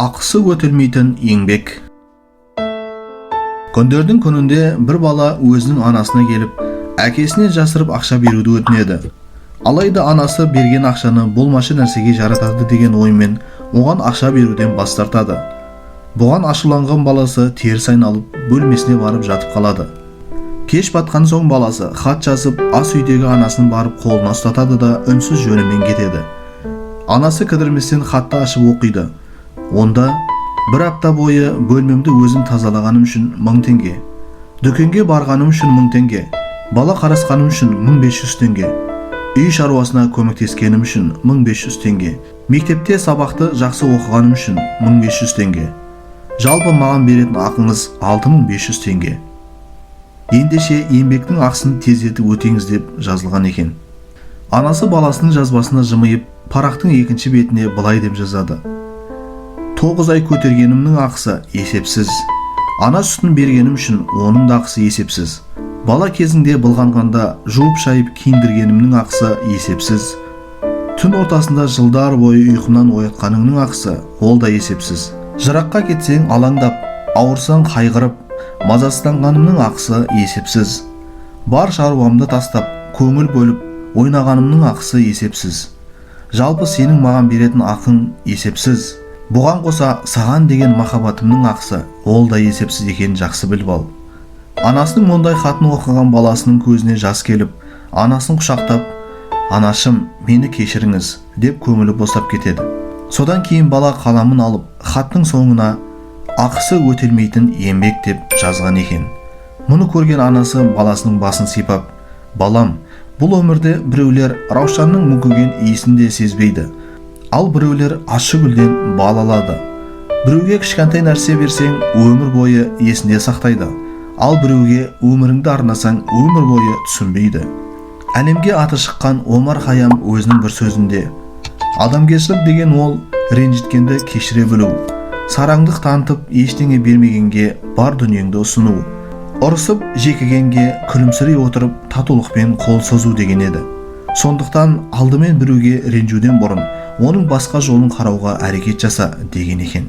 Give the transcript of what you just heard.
Ақысы өтелмейтін еңбек. Күндердің күнінде бір бала өзінің анасына келіп, әкесінен жасырып ақша беруді өтінеді. Алайда анасы берген ақшаны болмашы нәрсеге жаратады деген оймен оған ақша беруден бас тартады. Бұған ашуланған баласы теріс айналып, бөлмесіне барып жатып қалады. Кеш батқан соң баласы хат жазып, ас үйдегі анасын барып қолына ұстатады да, үнсіз жөнімен кетеді. Анасы кідірместен хатты ашып оқиды. Онда: «Бір апта бойы бөлмемді өзім тазалағаным үшін 1000 теңге, дүкенге барғаным үшін 1000 теңге, бала қарасқаным үшін 1500 теңге, үй шаруасына көмектескенім үшін 1500 теңге, мектепте сабақты жақсы оқығаным үшін 1500 теңге, жалпы маған беретін ақыңыз 6500 теңге. Ендеше еңбектің ақысын тездетіп өтеңіз», – деп жазылған екен. Анасы баласының жазбасына жымиып, парақтың екінші бетіне былай деп жазады: «9 ай көтергенімнің ақысы есепсіз, ана сүтін бергенім үшін оның да ақысы есепсіз, бала кезіңде былғанғанда жуып шайып киіндіргенімнің ақысы есепсіз, түн ортасында жылдар бойы ұйқымнан оятқаныңның ақысы, ол да есепсіз, жыраққа кетсең алаңдап, ауырсаң қайғырып, мазасызданғанымның ақысы есепсіз, бар шаруамды тастап, көңіл бөліп ойнағанымның ақысы есепсіз. Жалпы сенің маған беретін ақың есепсіз. Бұған қоса саған деген махаббатымның ақысы, ол да есепсіз екенін жақсы біліп ал». Анасының мұндай хатын оқыған баласының көзіне жас келіп, анасын құшақтап, «Анашым, мені кешіріңіз», – деп көңілі босап кетеді. Содан кейін бала қаламын алып, хаттың соңына «Ақысы өтелмейтін еңбек» деп жазған екен. Мұны көрген анасы баласының басын сипап: «Балам, бұл өмірде біреулер раушанның мүңкіген иісін де сезбейді, ал біреулер ащы гүлден бал алады. Біреуге кішкентай нәрсе берсең, өмір бойы есінде сақтайды, ал біреуге өміріңді арнасаң, өмір бойы түсінбейді. Әлемге аты шыққан Омар Хаям өзінің бір сөзінде: „Адамгершілік деген ол ренжіткенді кешіре білу, сараңдық танытып ештеңе бермегенге бар дүниеңді ұсыну, ұрысып жекігенге күлімсірей отырып татулықпен қол созу», – деген еді. Сондықтан алдымен біреуге ренжуден бұрын оның басқа жолын қарауға әрекет жаса деген екен.